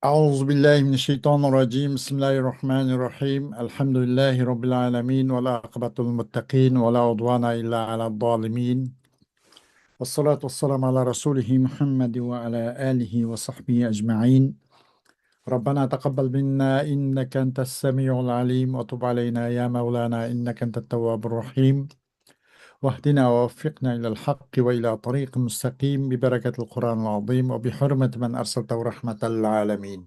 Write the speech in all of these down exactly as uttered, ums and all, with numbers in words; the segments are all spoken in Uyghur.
أعوذ بالله من الشيطان الرجيم. بسم الله الرحمن الرحيم. الحمد لله رب العالمين، والعاقبة للمتقين، ولا عدوان إلا على الظالمين. والصلاة والسلام على رسوله محمد وعلى آله وصحبه أجمعين. ربنا تقبل منا إنك أنت السميع العليم، وتب علينا يا مولانا إنك أنت التواب الرحيم. واهدنا ووفقنا إلى الحق وإلى طريق مستقيم ببركة القرآن العظيم وبحرمة من أرسلته رحمة للعالمين.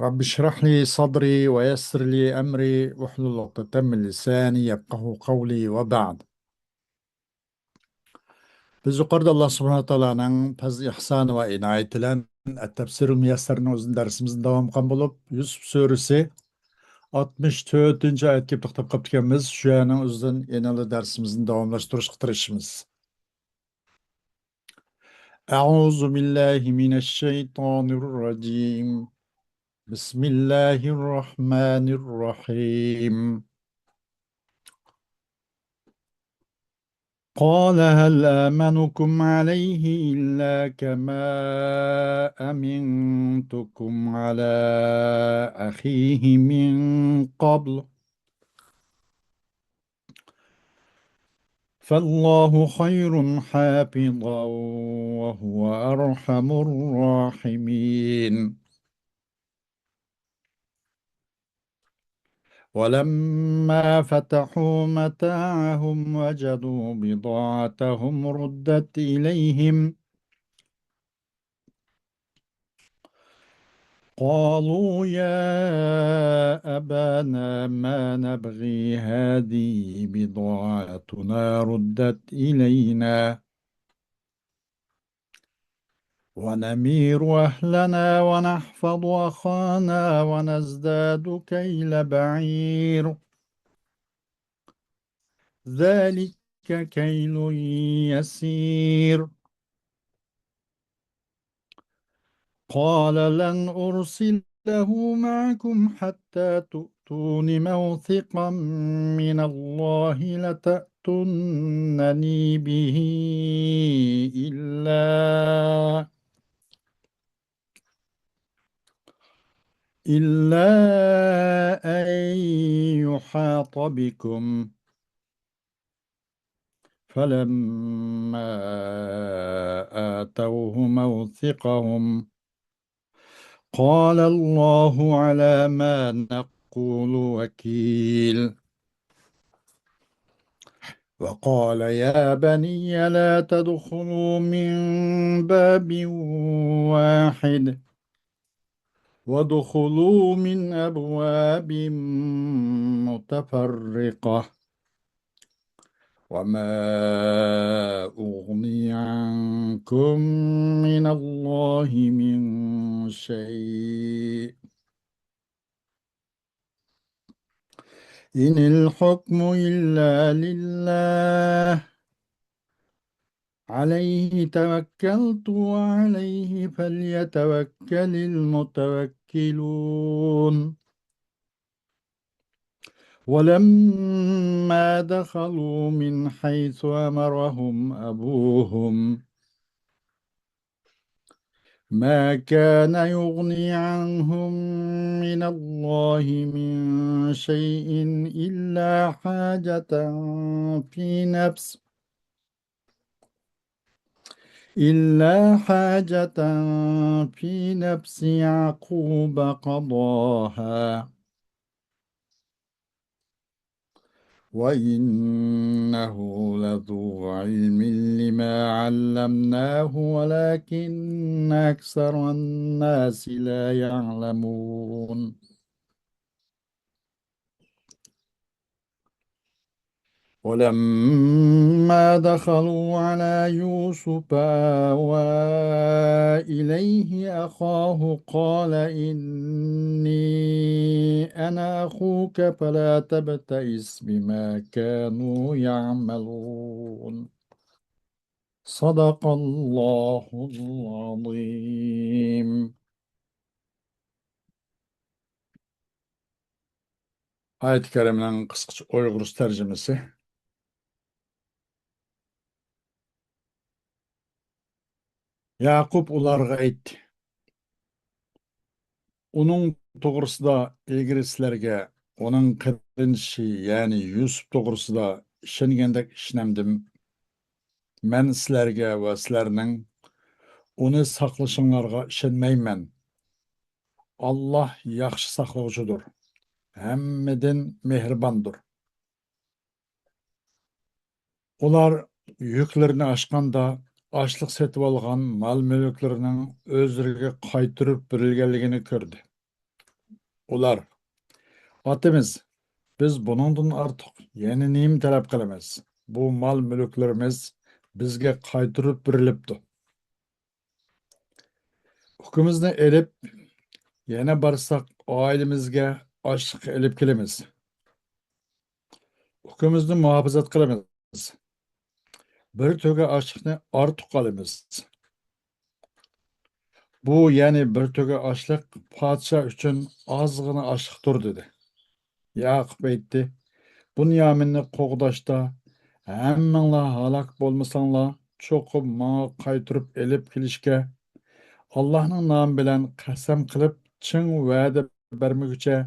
رب اشرح لي صدري ويسر لي أمري واحلل عقدة من لساني يفقهوا قولي وبعد. بىز يۇقىرىدا ئاللا سۇبھانەھۇ ۋە تائالانىڭ پەزلى ئىھسانى ۋە ئىنايىتى بىلەن ئەت-تەپسىرۇل مۇيەسسەرنىڭ ئۆزىنى دەرسىمىزنى داۋام قىلغان بولۇپ، يۈسۈپ سۈرىسى ئاتمىش تۆتىنچى ئايەتكە توختاپ قاپتىكەنمىز. شۇ يەرنىڭ ئۆزىدىن يەنىلا دەرسىمىزنى داۋاملاشتۇرۇشقا تىرىشىمىز. أعوذ بالله من الشيطان الرجيم. بسم الله الرحمن الرحيم. قال هل آمنكم عليه إلا كما أمنتكم على أخيه من قبل، فالله خير حافظا وهو أرحم الراحمين. ولما فتحوا متاعهم وجدوا بضاعتهم ردت إليهم قالوا يا أبانا ما نبغي هذه بضاعتنا ردت إلينا ونمير أهلنا ونحفظ أخانا ونزداد كيل بعير ذلك كيل يسير. قال لن أرسله معكم حتى تؤتون موثقا من الله لتأتونني به إلا إلا أن يحاط بكم فلما آتوه موثقهم قال الله على ما نقول وكيل. وقال يا بني لا تدخلوا من باب واحد وادخلوا من أبواب متفرقة وما أغني عنكم من الله من شيء إن الحكم إلا لله عليه توكلت وعليه فليتوكل المتوكلون. ولما دخلوا من حيث أمرهم أبوهم ما كان يغني عنهم من الله من شيء إلا حاجة في نفس إلا حاجة في نفس يعقوب قضاها وإنه لذو علم لما علمناه ولكن أكثر الناس لا يعلمون. ولما دخلوا على يوسف آوى إليه أخاه قال إني أنا أخوك فلا تبتئس بما كانوا يعملون. صدق الله العظيم. ئايەتى كەرىمىنىڭ قىسقىچە ئۇيغۇرچە تەرجىمىسى. ياقۇپ ئۇلارغا ئېيتتى: ئۇنىڭ توغرىسىدا ئىلگىرى سىلەرگە ئۇنىڭ قېرىندىشى، يەنى يۈسۈپ توغرىسىدا ئىشەنگەندەك ئىشىنەمدىم؟ مەن سىلەرگە ۋە سىلەرنىڭ ئۇنى ساقلىشىڭلارغا ئىشەنمەيمەن. ئاللاھ ياخشى ساقلىغۇچىدۇر، ھەممىدىن مېھرىباندۇر. ئۇلار يۈكلىرىنى ئاچقاندا، ئاشلىق سېتىۋالغان مال-مۈلۈكلىرىنىڭ ئۆزلىرىگە قايتۇرۇپ بېرىلگەنلىكىنى كۆردى. ئۇلار: «ئاتىمىز، بىز بۇنىڭدىن ئارتۇق يەنە نېمە تەلەپ قىلىمىز؟ بۇ مال-مۈلۈكلىرىمىز بىزگە قايتۇرۇپ بېرىلىپتۇ. ئۇكىمىزنى ئېلىپ، يەنە بارساق، ئائىلىمىزگە ئاشلىق ئېلىپ كېلىمىز. ئۇكىمىزنى مۇھاپىزەت قىلىمىز. بىر تۆگە ئاشلىقنى ئارتۇق ئالىمىز. بۇ، يەنى بىر تۆگە ئاشلىق پادىشاھ ئۈچۈن ئازغىنا ئاشلىقتۇر» دېدى. ياقۇپ ئېيتتى: «بۇنيامىننى قوغداشتا ھەممىڭلار ھالاك بولمىساڭلار، چوقۇم ماڭا قايتۇرۇپ ئېلىپ كېلىشكە ئاللاھنىڭ نامى بىلەن قەسەم قىلىپ، چىڭ ۋەدە بەرمىگۈچە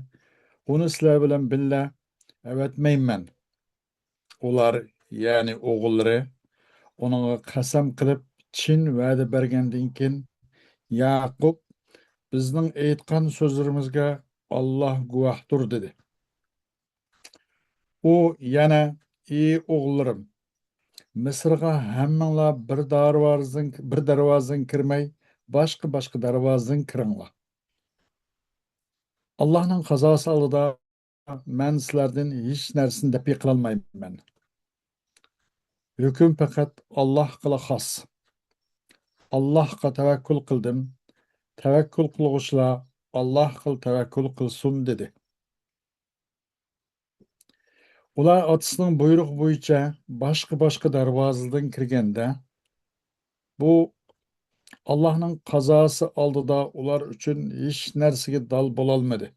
ئۇنى سىلەر بىلەن بىللە ئەۋەتمەيمەن.» ئۇلار، يەنى ئوغۇللىرى، ئۇنىڭغا قەسەم قىلىپ، چىن ۋەدە بەرگەندىن كېيىن، ياقۇپ: «بىزنىڭ ئېيتقان سۆزلىرىمىزگە ئاللاھ گۇۋاھتۇر» دېدى. ئۇ يەنە: «ئى ئوغۇللىرىم، مىسىرغا ھەممىڭلار بىر دەرۋازىدىن، بىر دەرۋازىدىن كىرمەي، باشقا-باشقا دەرۋازىدىن كىرىڭلار. ئاللاھنىڭ قازاسى ئالدىدا مەن سىلەردىن ھېچ نەرسىنى دەپئى قىلالمايمەن. ھۆكۈم پەقەت ئاللاھقىلا خاس. ئاللاھقا تەۋەككۈل قىلدىم. تەۋەككۈل قىلغۇچىلار ئاللاھقىلا تەۋەككۈل قىلسۇن» دېدى. ئۇلار ئاتىسىنىڭ بۇيرۇقى بويىچە باشقا-باشقا دەرۋازىدىن كىرگەندە، بۇ ئاللاھنىڭ قازاسى ئالدىدا ئۇلار ئۈچۈن ھېچ نەرسىگە دال بولالمىدى.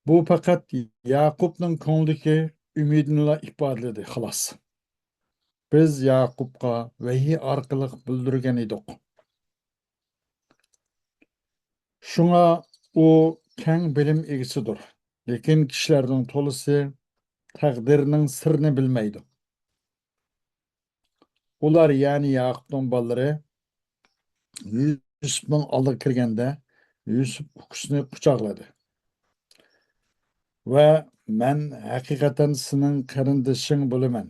بۇ پەقەت ياقۇپنىڭ كۆڭلىدىكى ئۈمىدىنىلا ئىپادىلىدى، خالاس. بىز ياقۇپقا ۋەھىي ئارقىلىق بىلدۈرگەن ئىدۇق. شۇڭا ئۇ كەڭ بىلىم ئىگىسىدۇر. لېكىن كىشىلەرنىڭ تولىسى تەقدىرنىڭ سىرىنى بىلمەيدۇ. ئۇلار، يەنى ياقۇپنىڭ بالىلىرى يۈسۈپنىڭ ئالدىغا كىرگەندە، يۈسۈپ ئۇكىسىنى قۇچاقلىدى ۋە: «مەن ھەقىقەتەن سېنىڭ قېرىندىشىڭ بولىمەن.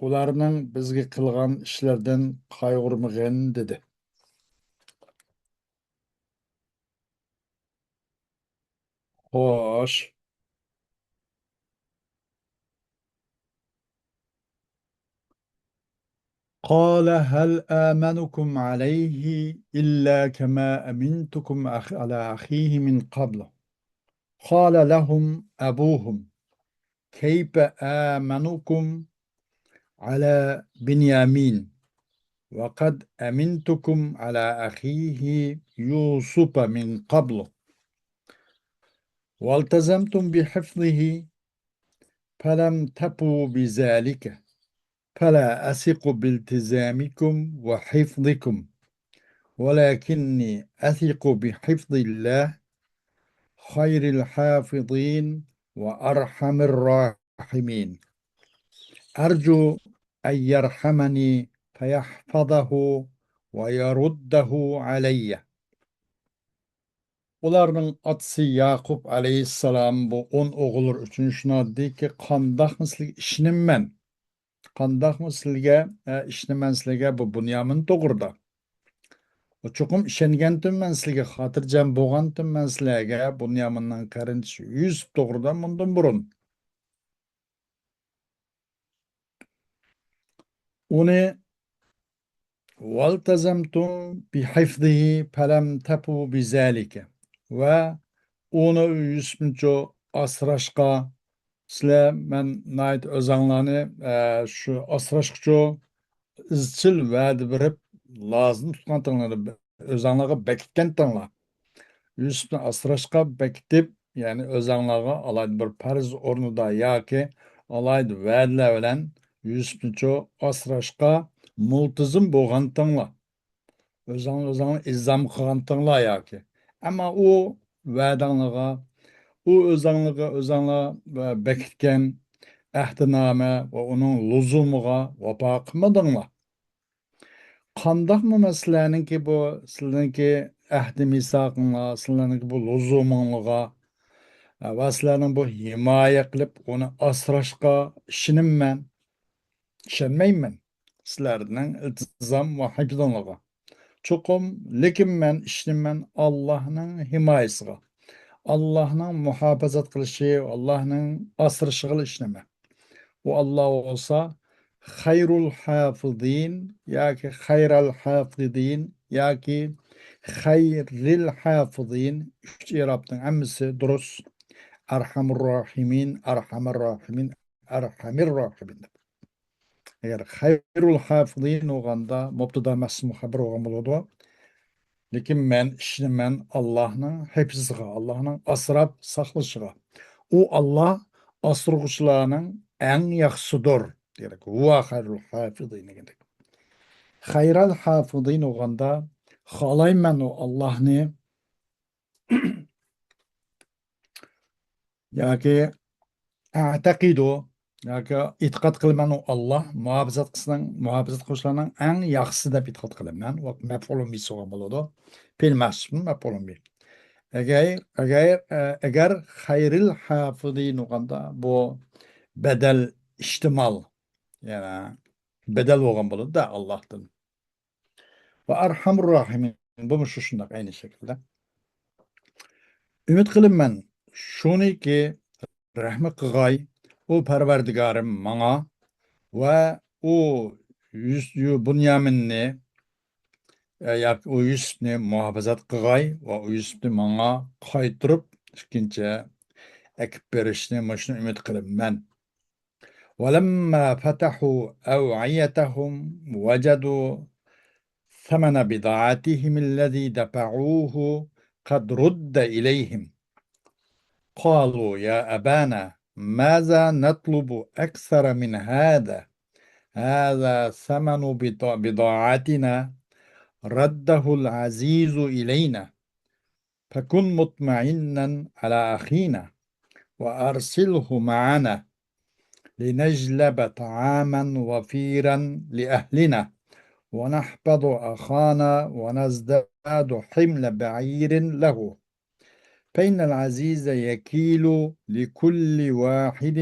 ئۇلارنىڭ بىزگە قىلغان ئىشلىرىدىن قايغۇرمىغىن» دېدى. خوش. قال هل آمنكم عليه إلا كما أمنتكم أخ-، على أخيه من قبل. قال لهم أبوهم: كيف آمنكم على بنيامين وقد أمنتكم على أخيه يوسف من قبل والتزمتم بحفظه فلم تفوا بذلك، فلا أثق بالتزامكم وحفظكم، ولكني أثق بحفظ الله خير الحافظين وأرحم الراحمين. أرجو أن يرحمني فيحفظه ويرده علي. ئۇلارنىڭ ئاتىسى ياقۇپ ئەلەيھىسسالام بۇ ئون ئوغۇللىرى ئۈچۈن شۇنداق دېدىكى، قانداقمۇ سىلەرگە ئىشىنىمەن؟ قانداقمۇ سىلەرگە، ئە، ئىشىنىمەن سىلەرگە بۇ بۇنيامىن توغرىدا؟ چوقۇم ئىشەنگەنتىممەن سىلەرگە، خاتىرجەم بولغانتىممەن سىلەرگە بۇنيامىننىڭ قېرىندىشى يۈسۈپ توغرىدا مۇندىن بۇرۇن. ئۇنى، والتزمتم بحفظه فلم تفوا بذلك، ۋە ئۇنى، يۈسۈپنىچۇ، ئاسراشقا سىلەر، مەن ناھايىتى ئۆزەڭلارنى، ئە، شۇ ئاسراشقىچۇ ئىزچىل ۋەدە بېرىپ، لازىم تۇتقانتىڭلار، ئۆزەڭلارغا بېكىتكەنتىڭلار. يۈسۈپنى ئاسراشقا بېكىتىپ، يەنى ئۆزەڭلارغا ئالاھىدە بىر پەرز ئورنىدا ياكى ئالاھىدە ۋەدىلەر بىلەن يۈسۈپنىچۇ ئاسراشقا مۇلتىزىم بولغانتىڭلار، ئۆزۈڭلار ئۆزۈڭلار ئىلزام قىلغانتىڭلار ياكى. ئەمما ئۇ ۋەدەڭلارغا، ئۇ ئۆزۈڭلارغا ئۆزۈڭلار بېكىتكەن ئەھدىنامە ۋە ئۇنىڭ لۇزۇمىغا ۋاپا قىلمىدىڭلار. قانداقمۇ مەن سىلەرنىڭكى بۇ، سىلەرنىڭكى ئەھدى مىساقىڭلار، سىلەرنىڭكى بۇ لۇزۇمۇڭلارغا ۋە سىلەرنىڭ بۇ ھىمايە قىلىپ ئۇنى ئاسراشقا ئىشىنىمەن؟ ئىشەنمەيمەن سىلەرنىڭ ئىلتىزام ۋە ھەقىقىڭلارغا. چوقۇم، لېكىن مەن ئىشىنىمەن ئاللاھنىڭ ھىمايىسىغا، ئاللاھنىڭ مۇھاپىزەت قىلىشى، ئاللاھنىڭ ئاسرىشىغىلا ئىشىنىمەن. ئۇ ئاللا بولسا خەيرۇل ھافىزىن ياكى خەيرەل ھافىزىن ياكى خەيرىل ھافىزىن، ئۈچ ئېرابنىڭ ھەممىسى دۇرۇس. ئەرھەمۇر راھىمىن، ئەرھەمەر راھىمىن، ئەرھەمىر راھىمىن دەپ. ئەگەر خەيرۇل ھافىزىن بولغاندا مۇبتىدا مەھزۇم خەۋەر بولغان بولىدۇ. لېكىن مەن ئىشىنىمەن ئاللاھنىڭ ھىپزىغا، ئاللاھنىڭ ئاسراپ ساقلىشىغا. ئۇ ئاللا ئاسرىغۇچىلارنىڭ ئەڭ ياخشىسىدۇر. دېگەندەك، ھۇۋا خەيرۇل ھافىزىن دېگەندەك. خەيرەل ھافىزىن بولغاندا خالايمەن ئۇ ئاللاھنى ياكى ئەتەقىدۇ، ياكى ئېتىقاد قىلىمەن، ئۇ ئاللا مۇھاپىزەت قىلسىنىڭ، مۇھاپىزەت قىلغۇچىلارنىڭ ئەڭ ياخشىسى دەپ ئېتىقاد قىلىمەن. ۋە مەپئۇلۇن بىسى بولغان بولىدۇ. پېئىل مەھزۇپمۇ مەپئۇلۇن بى. ئەگەر، ئەگەر، ئە، ئەگەر خەيرىل ھافىزىن بولغاندا، بۇ بەدەل ئىھتىمال، يەنى بەدەل بولغان بولىدۇ-دە ئاللاھتىن. ۋە ئەرھەمۇر راھىمىن، بۇمۇ شۇ شۇنداق ئەينى شەكىلدە. ئۈمىد قىلىمەن، شۇنىكى رەھمەت قىلغاي، ئۇ پەرۋەردىگارىم ماڭا ۋە ئۇ يۈس-، يۇ-، بۇنيامىننى، ئە، ياكى ئۇ يۈسۈپنى مۇھاپىزەت قىلغاي ۋە ئۇ يۈسۈپنى ماڭا قايتۇرۇپ ئىككىنچى ئەكىپ بېرىشنى مۇشۇنى ئۈمىد قىلىمەن. ولما فتحوا أوعيتهم وجدوا ثمن بضاعتهم الذي دفعوه قد رد إليهم. قالوا يا أبانا ماذا نطلب أكثر من هذا؟ هذا ثمن بضا-، بضاعتنا رده العزيز إلينا. فكن مطمئنا على أخينا وأرسله معنا لنجلب طعاما وفيرا لأهلنا ونحفظ أخانا ونزداد حمل بعير له، فإن العزيز يكيل لكل واحد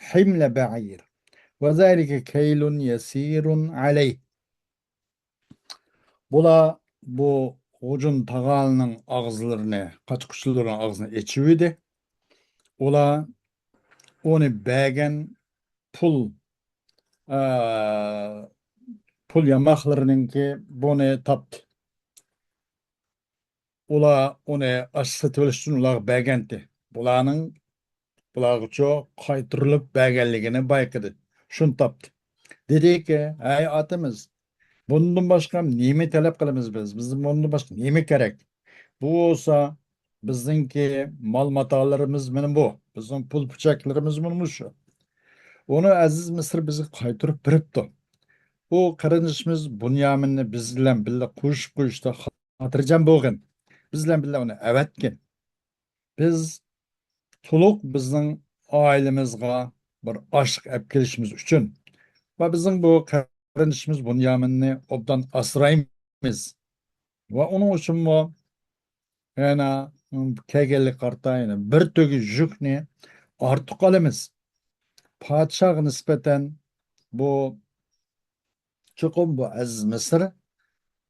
حمل بعير، وذلك كيل يسير عليه. بۇلار بۇ غۇجۇن تاغارنىڭ ئاغزىلىرىنى، قاچا-قۇچىلىرىنىڭ ئاغزىنى ئېچىۋىدى. ئۇلار ئۇنى بەرگەن پۇل، ئە، پۇل ياماقلىرىنىڭكى بۇنى تاپتى. ئۇلار ئۇنى ئاشلىق سېتىۋېلىش ئۈچۈن ئۇلارغا بەرگەنتى. بۇلارنىڭ، بۇلارغىچۇ قايتۇرۇلۇپ بەرگەنلىكىنى بايقىدى. شۇنى تاپتى. دېدىكى، ھەي ئاتىمىز، بۇندىن باشقا نېمە تەلەپ قىلىمىز بىز؟ بىزدىن بۇندىن باشقا نېمە كېرەك؟ بۇ بولسا بىزنىڭكى مال-ماتالىرىمىز مانا بۇ. بىزنىڭ پۇل-پۇچەكلىرىمىز مانا مۇشۇ. ئۇنى ئەزىز مىسىر بىزگە قايتۇرۇپ بېرىپتۇ. ئۇ قېرىندىشىمىز بۇنيامىننى بىز بىلەن بىللە قوشۇپ قويۇشتا خاتىرجەم بولغىن. بىز بىلەن بىللە ئۇنى ئەۋەتكىن. بىز تولۇق بىزنىڭ ئائىلىمىزغا بىر ئاشلىق ئەپ كېلىشىمىز ئۈچۈن ۋە بىزنىڭ بۇ قېرىندىشىمىز بۇنيامىننى ئوبدان ئاسرايمىز. ۋە ئۇنىڭ ئۈچۈنمۇ يەنە كەلگەنلىككە قارىتا يەنە بىر تۆگە يۈكنى ئارتۇق ئالىمىز. پادىشاھقا نىسبەتەن بۇ چوقۇم بۇ ئەزىز مىسىر،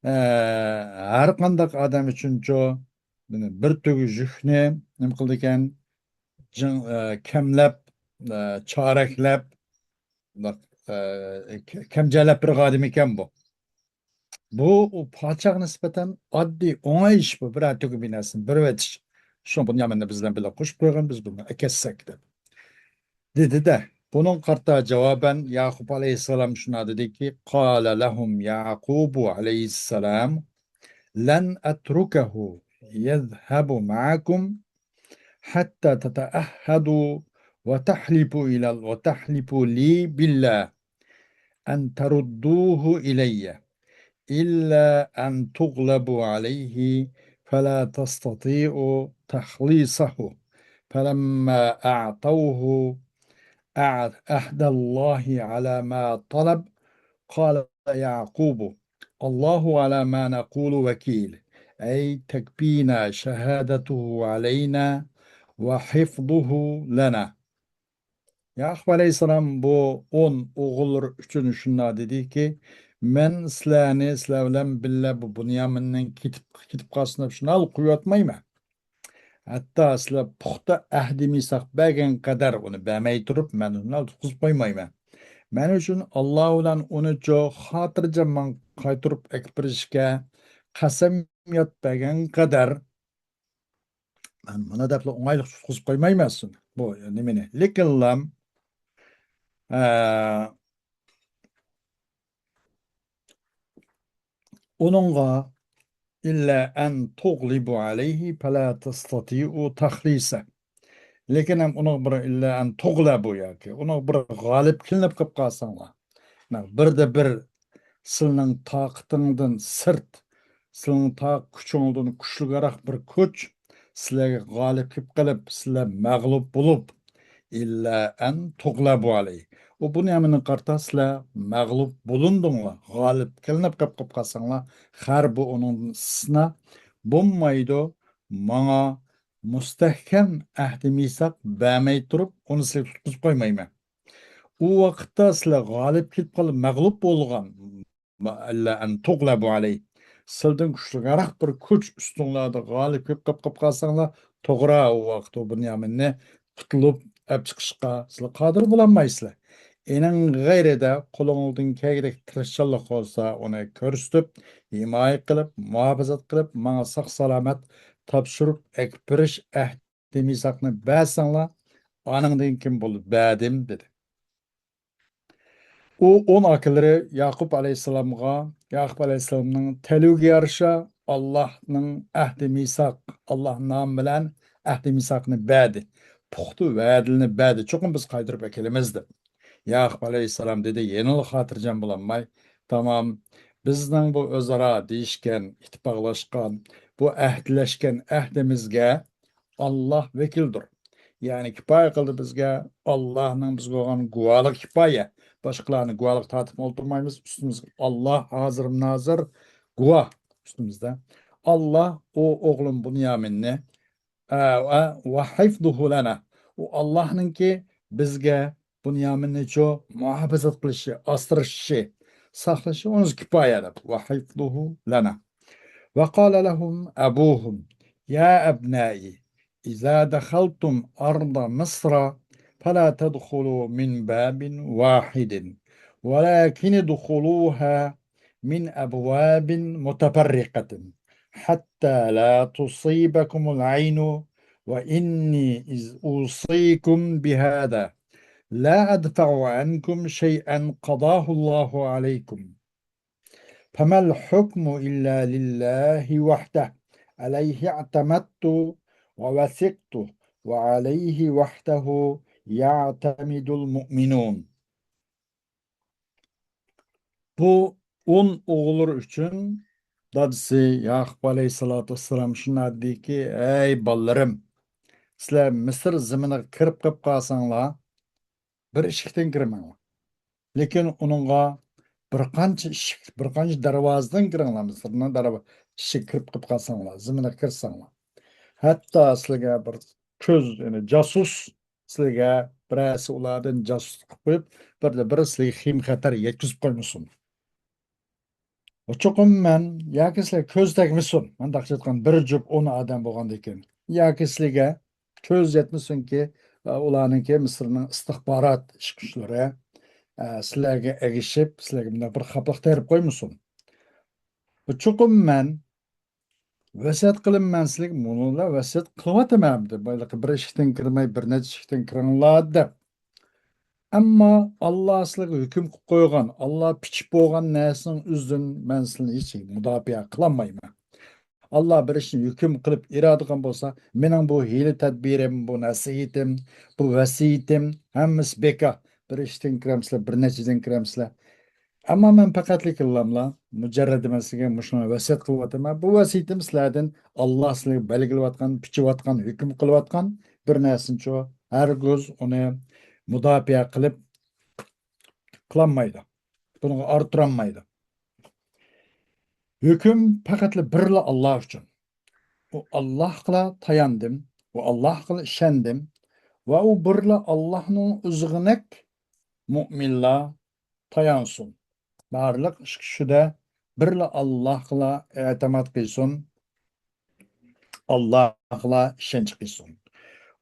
ئە، ھەر قانداق ئادەم ئۈچۈنچۇ بىر تۆگە يۈكنى نېمە قىلىدىكەن؟ جىڭ-، ئە، كەملەپ، ئە، چارەكلەپ، ئە، كەمجەلەپ بېرىدىغان ئادەم ئىكەن بۇ. بۇ، ئۇ پادىشاھقا نىسبەتەن ئاددىي، ئوڭاي ئىش بۇ، بىرەر تۆگە بىناسىنى بېرىۋېتىش. شۇڭا بۇنيامىننى بىز بىلەن بىللە قوشۇپ قويغىن، بىز بۇنى ئەكەتسەك دەپ. دېدى-دە، بۇنىڭغا قارىتا جاۋابەن ياقۇب ئەلەيھىسسالام شۇنداق دېدىكى، قال لهم يعقوب عليه السلام لن أتركه يذهب معكم حتى تتعهدوا وتحلفوا إلى، وتحلفوا لي بالله أن تردوه إلي إلا أن تغلبوا عليه فلا تستطيعوا تخليصه، فلما أعطوه أع- أهدى الله على ما طلب، قال يعقوب: الله على ما نقول وكيل، أي تكفينا شهادته علينا وحفظه لنا. ياقۇپ ئەلەيھىسسالام بۇ ئون ئوغۇللىرى ئۈچۈن شۇنداق دېدىكى، مەن سىلەرنى، سىلەر بىلەن بىللە بۇ بۇنيامىننىڭ كېتىپ، كېتىپ قالسۇن دەپ شۇنداق قويۇۋاتمايمەن. ھەتتا سىلەر پۇختا ئەھدى مىساق بەرگەن قەدەر ئۇنى بەرمەي تۇرۇپ، مەن ئۇنى تۇتقۇزۇپ قويمايمەن. مەن ئۈچۈن ئاللا بىلەن ئۇنى چۇ خاتىرجەم ماڭا قايتۇرۇپ ئەكىپ بېرىشكە قەسەمياد بەرگەن قەدەر، مەن مانا دەپلا ئوڭايلىق تۇتقۇزۇپ قويمايمەن سېنى. بۇ نېمىنى؟ لېكىنلا، ئە، ئۇنىڭغا، إلا أن تغلبوا عليه فلا تستطيعوا تخليصه. لېكىن ھەم ئۇنىڭغا بىر، إلا أن تغلبوا ياكى ئۇنىڭغا بىر غالىب كېلىنىپ قېلىپ قالساڭلار، مانا بىردە بىر سىلىنىڭ تاقىتىڭدىن سىرت، سىلىنىڭ تا كۈچىڭدىن كۈچلۈكرەك بىر كۈچ سىلەرگە غالىب كېلىپ قېلىپ، سىلەر مەغلۇپ بولۇپ، إلا أن تغلبوا عليه. ئۇ بۇنيامىنغا قارىتا سىلەر مەغلۇپ بولۇندۇڭلار، غالىب كېلىنىپ قېلىپ، قېلىپ قالساڭلار، خەر بۇ ئۇنىڭدىن ئىستىسنا، بولمايدۇ، ماڭا مۇستەھكەم ئەھدى مىساق بەرمەي تۇرۇپ، ئۇنى سىلەرگە تۇتقۇزۇپ قويمايمەن. ئۇ ۋاقىتتا سىلەر غالىب كېلىپ قالىپ، مەغلۇپ بولغان، إلا أن تغلبوا عليه، سىلىدىن كۈچلۈكرەك بىر كۈچ ئۈستۈڭلاردا غالىب كېلىپ قاپ، قاپ قالساڭلار، توغرا، ئۇ ۋاقىت ئۇ بۇنيامىننى قۇتۇلۇپ ئەپ چىقىشقا سىلەر قادىر بولالمايسىلەر. ئېنىڭ غەيرىدە قولۇڭدىن كەلگۈدەك تىرىشچانلىق بولسا، ئۇنى كۆرسىتىپ، ھىمايە قىلىپ، مۇھاپىزەت قىلىپ، ماڭا ساق-سالامەت تاپشۇرۇپ ئەكىپ بېرىش ئەھدى مىساقنى بەرسەڭلار، ئانىڭدىن كېيىن بولدى، بەردىم، دېدى. ئۇ ئون ئاكىلىرى ياقۇپ ئەلەيھىسسالامغا، ياقۇپ ئەلەيھىسسالامنىڭ تەلىيىگە يارىشا، ئاللاھنىڭ ئەھدى مىساق، ئاللاھ نامى بىلەن ئەھدى مىساقنى بەردى. پۇختا ۋەدىلىنى بەردى. چوقۇم بىز قايتۇرۇپ ئەكېلىمىز دەپ. ياقۇپ ئەلەيھىسسالام دېدى، يەنىلا خاتىرجەم بولالماي، تامام، بىزنىڭ بۇ ئۆزئارا دېيىشكەن، ئىتتىپاقلاشقان، بۇ ئەھدىلەشكەن ئەھدىمىزگە ئاللاھ ۋەكىلدۇر. يەنى كۇپايە قىلدى بىزگە، ئاللاھنىڭ بىزگە بولغان گۇۋاھلىقى كۇپايە. باشقىلارنى گۇۋاھلىق تارتىپ ئولتۇرمايمىز، ئۈستىمىزگە ئاللاھ ھازىر نازىر گۇۋاھ ئۈستىمىزدە. ئاللاھ ئۇ ئوغلۇم بۇنيامىننى، ئە، ۋە، ۋە ھىفزۇھۇ لەنا. ئۇ ئاللاھنىڭكى بىزگە بۇنيامىننىچۇ مۇھاپىزەت قىلىشى، ئاسرىشى، ساقلىشى ئۇنىڭغا كۇپايە دەپ. ۋە ھىفزۇھۇ لەنا. وقال لهم أبوهم يا أبناء إذا دخلتم أرض مصر فلا تدخلوا من باب واحد ولكن ادخلوها من أبواب متفرقة حتى لا تصيبكم العين وإني إذ أوصيكم بهذا لا أدفع عنكم شيئا قضاه الله عليكم فما الحكم إلا لله وحده عليه اعتمدت ووثقت وعليه وحده يعتمد المؤمنون. بۇ ئون ئوغۇللىرى ئۈچۈن دادىسى ياقۇپ ئەلەيھىسسالاتۇ ۋەسسالام شۇنداق دېدىكى، ئەي بالىلىرىم، سىلەر مىسىر زېمىنىغا كىرىپ قېلىپ قالساڭلار، بىر ئىشىكتىن كىرمەڭلار. لېكىن ئۇنىڭغا بىر قانچە ئىشىك، بىر قانچە دەرۋازىدىن كىرىڭلار، مىسىرنىڭ دەرۋا-، ئىشىككە كىرىپ قېلىپ قالساڭلار، زېمىنىغا كىرسەڭلار. ھەتتا سىلەرگە بىر كۆز، يەنى جاسۇس سىلىگە بىرەرسى ئۇلاردىن جاسۇسلۇق قىلىپ قويۇپ، بىردە بىر سىلىگە خېيىم خەتەر يەتكۈزۈپ قويمىسۇن. چوقۇم مەن ياكى سىلەر كۆز تەگمىسۇن، مۇنداقچە ئېيتقان بىر جۈپ ئون ئادەم بولغاندىكىن، ياكى سىلىگە كۆز يەتمىسۇنكى، ئۇلارنىڭكى مىسىرنىڭ ئىستىخبارات ئىشقۇچىلىرى، ئە، سىلەرگە ئەگىشىپ، سىلەرگە مۇنداق بىر خاپىلىق تېرىپ قويمىسۇن. چوقۇم مەن ۋەسىيەت قىلىمەن سىلىگە، مۇنۇلار ۋەسىيەت قىلىۋاتىمەن دەپ، بىر ئىشىكتىن كىرمەي، بىر نەچچە ئىشىكتىن كىرىڭلار دەپ. ئەمما ئاللا سىلىگە ھۆكۈم قىلىپ قويغان، ئاللا پىچىپ بولغان نەرسىنىڭ ئۆزىدىن مەن سىلىنى ھېچ مۇداپىئە قىلالمايمەن. ئاللا بىر ئىشنى ھۆكۈم قىلىپ ئىرادە قىلغان بولسا، مېنىڭ بۇ ھىيلە تەدبىرىم، بۇ نەسىھىتىم، بۇ ۋەسىيىتىم، ھەممىسى بىكار. بىر ئىشتىن كىرەمسىلەر، بىر نەچچىدىن كىرەمسىلەر. ئەمما مەن پەقەتلىكىللاملا مۇجەررەد ئەمەسلىكىگە مۇشۇنى ۋەسىيەت قىلىۋاتىمەن. بۇ ۋەسىيىتىم سىلەردىن، ئاللا سىلەرگە بەلگىلەۋاتقان، پىچىۋاتقان، ھۆكۈم قىلىۋاتقان بىر نەرسىنىچۇ ھەرگىز ئۇنى مۇداپىئە قىلىپ قىلالمايدۇ. بۇنىڭغا ئارتۇرالمايدۇ. ھۆكۈم پەقەتلا بىرلا ئاللا ئۈچۈن. ئۇ ئاللاھقىلا تاياندىم، ئۇ ئاللاھقىلا ئىشەندىم ۋە ئۇ بىرلا ئاللاھنىڭ ئۆزىغىنەك مۇئمىنلار تايانسۇن. بارلىق ئىش كۈچىدە بىرلا ئاللاھقىلا ئېتىماد قىلسۇن، ئاللاھقىلا ئىشەنچ قىلسۇن.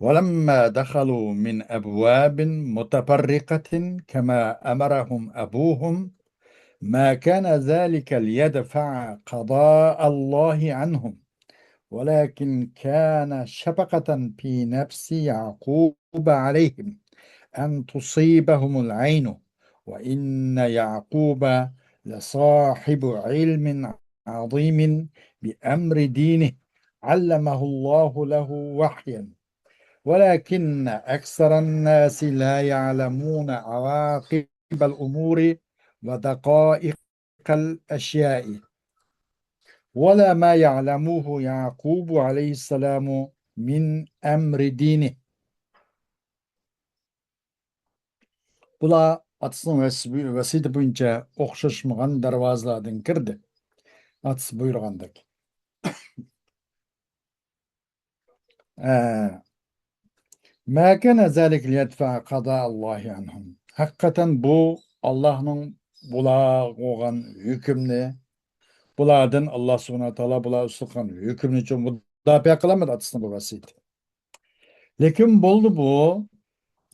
ولما دخلوا من أبواب متفرقة كما أمرهم أبوهم ما كان ذلك ليدفع قضاء الله عنهم ولكن كان شفقة في نفس يعقوب عليهم أن تصيبهم العين وإن يعقوب لصاحب علم عظيم بأمر دينه علمه الله له وحيا ولكن أكثر الناس لا يعلمون عواقب الأمور ودقائق الأشياء ولا ما يعلمه يعقوب عليه السلام من أمر دينه. بۇلار ئاتىسىنىڭ ۋەس-، ۋەسىيىتى بويىچە ئوخشاشمىغان دەرۋازىلاردىن كىردى. ئاتىسى بۇيرۇغاندەك. ئە، ما كان ذلك ليدفع قضاء الله عنهم. ھەقىقەتەن بۇ ئاللاھنىڭ بۇلارغا قويغان ھۆكۈمنى، بۇلاردىن ئاللا سۇبھانەھۇ ۋە تائالا بۇلار ئۈستىدە قىلغان ھۆكۈمنىچۇ مۇداپىئە قىلالمىدى ئاتىسىنىڭ بۇ ۋەسىيىتى. لېكىن بولدى بۇ.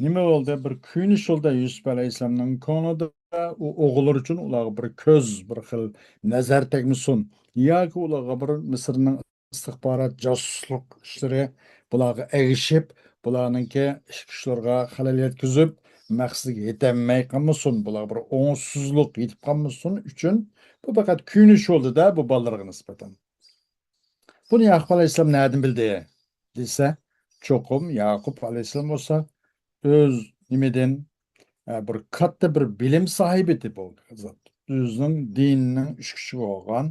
نېمە بولدى؟ بىر كۆيۈنۈش بولدى يۈسۈپ ئەلەيھىسسالامنىڭ كۆڭلىدە. ئۇ ئوغۇللىرى ئۈچۈن ئۇلارغا بىر كۆز، بىر خىل نەزەر تەگمىسۇن. ياكى ئۇلارغا بىر مىسىرنىڭ ئىستىخبارات، جاسۇسلۇق ئىشلىرى بۇلارغا ئەگىشىپ، بۇلارنىڭكى ئىش كۈچلىرىگە خەلەل يەتكۈزۈپ، مەقسىتىگە يېتەلمەي قالمىسۇن، بۇلارغا بىر ئوڭۇشسىزلىق يېتىپ قالمىسۇن ئۈچۈن بۇ پەقەت كۆيۈنۈش بولدى-دە، بۇ بالىلىرىغا نىسبەتەن. بۇنى ياقۇپ ئەلەيھىسسالام نەدىن بىلدى دېسە، چوقۇم ياقۇپ ئەلەيھىسسالام بولسا ئۆز نېمىدىن، ئە، بىر كاتتا بىر بىلىم ساھىبى ئىدى بۇ زات. ئۆزىنىڭ دىنىنىڭ ئىش كۈچى بولغان،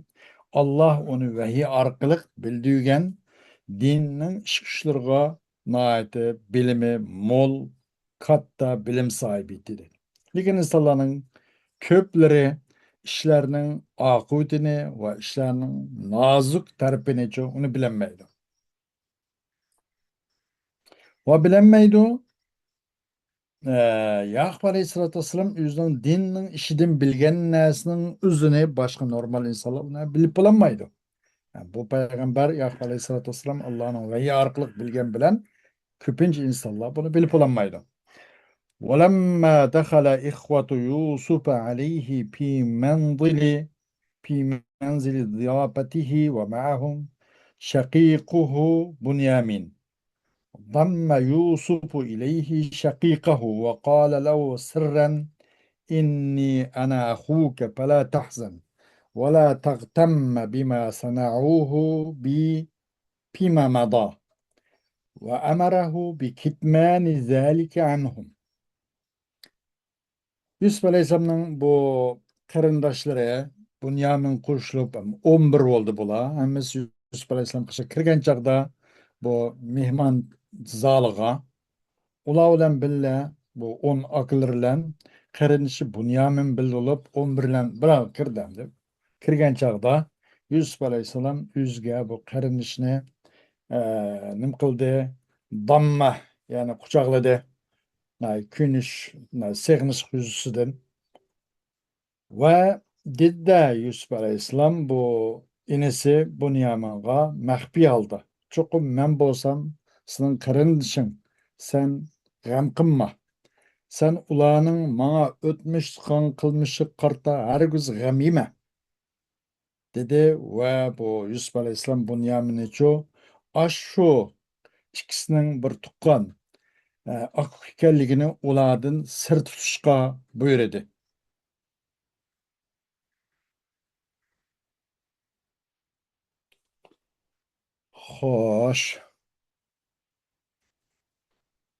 ئاللا ئۇنى ۋەھىي ئارقىلىق بىلدۈرگەن دىننىڭ ئىش كۈچلىرىغا ناھايىتى بىلىمى مول، كاتتا بىلىم ساھىبى ئىدى. لېكىن ئىنسانلارنىڭ كۆپلىرى ئىشلارنىڭ ئاقىۋىتىنى ۋە ئىشلارنىڭ نازۇك تەرىپىنىچۇ ئۇنى بىلەلمەيدۇ. ۋە بىلەلمەيدۇ. ئە، ياقۇپ ئەلەيھىسسالاتۇ ۋەسسالام ئۆزىنىڭ دىننىڭ ئىشىدىن بىلگەن نەرسىنىڭ ئۆزىنى باشقا نورمال ئىنسانلار ئۇنى بىلىپ بولالمايدۇ. يەنى بۇ پەيغەمبەر ياقۇپ ئەلەيھىسسالاتۇ ۋەسسالام ئاللانىڭ ۋەھىي ئارقىلىق بىلگەن بىلەن كۆپىنچە ئىنسانلار بۇنى بىلىپ بولالمايدۇ. ولما دخل إخوة يوسف عليه في منزل، في منزل ضيافته ومعهم شقيقه بنيامين. ضم يوسف إليه شقيقه وقال له سرا: إني أنا أخوك فلا تحزن ولا تغتم بما صنعوه بي فيما مضى. وأمره بكتمان ذلك عنهم. يۈسۈپ ئەلەيھىسسالامنىڭ بۇ قېرىنداشلىرى بۇنيامىن قوشۇلۇپ ئون بىر بولدى بۇلار. ھەممىسى يۈسۈپ ئەلەيھىسسالام قېشىغا كىرگەن چاغدا بۇ مېھمان زالىغا ئۇلار بىلەن بىللە بۇ ئون ئاكىلىرى بىلەن قېرىندىشى بۇنيامىن بىللە بولۇپ ئون بىر بىلەن بىراۋ كىردى ئەمدى. كىرگەن چاغدا يۈسۈپ ئەلەيھىسسالام ئۆزىگە بۇ قېرىندىشىنى، ئە، نېمە قىلدى؟ دامما، يەنى قۇچاقلىدى. ئە، كۆيۈنۈش، ئە، سېغىنىش يۈزىسىدىن. ۋە دېدى-دە يۈسۈپ ئەلەيھىسسالام بۇ ئىنىسى بۇنيامىنغا مەخپىي ھالدا، چوقۇم مەن بولسام سېنىڭ قېرىندىشىڭ، سەن غەم قىلما. سەن ئۇلارنىڭ ماڭا ئۆتمۈشتە قىلغان قىلمىشىغا قارىتا ھەرگىز غەم يېمە، دېدى. ۋە بۇ يۈسۈپ ئەلەيھىسسالام بۇنيامىننىچۇ ئاشۇ ئىككىسىنىڭ بىر تۇغقان، ئە، ئاكا ئىكەنلىكىنى ئۇلاردىن سىر تۇتۇشقا بۇيرۇدى. خوش.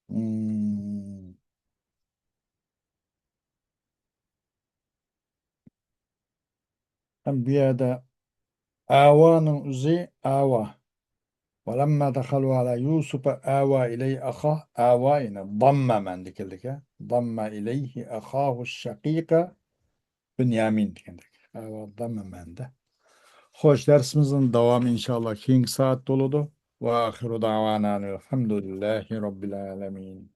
مم. ھەم بۇ يەردە ئاۋانىڭ ئۆزى ئاۋا. ولما دخلوا على يوسف آوى إليه أخاه، ئاۋا يەنى ضم مەنىدە كەلدىكەن. ضم إليه أخاه الشقيق بنيامين دېگەندەك. ئاۋا ضم مەنىدە. خوش، دەرسىمىزنىڭ داۋامى ئىنشاللا كېيىنكى سائەتتە بولىدۇ. وآخر دعوانا أن الحمد لله رب العالمين.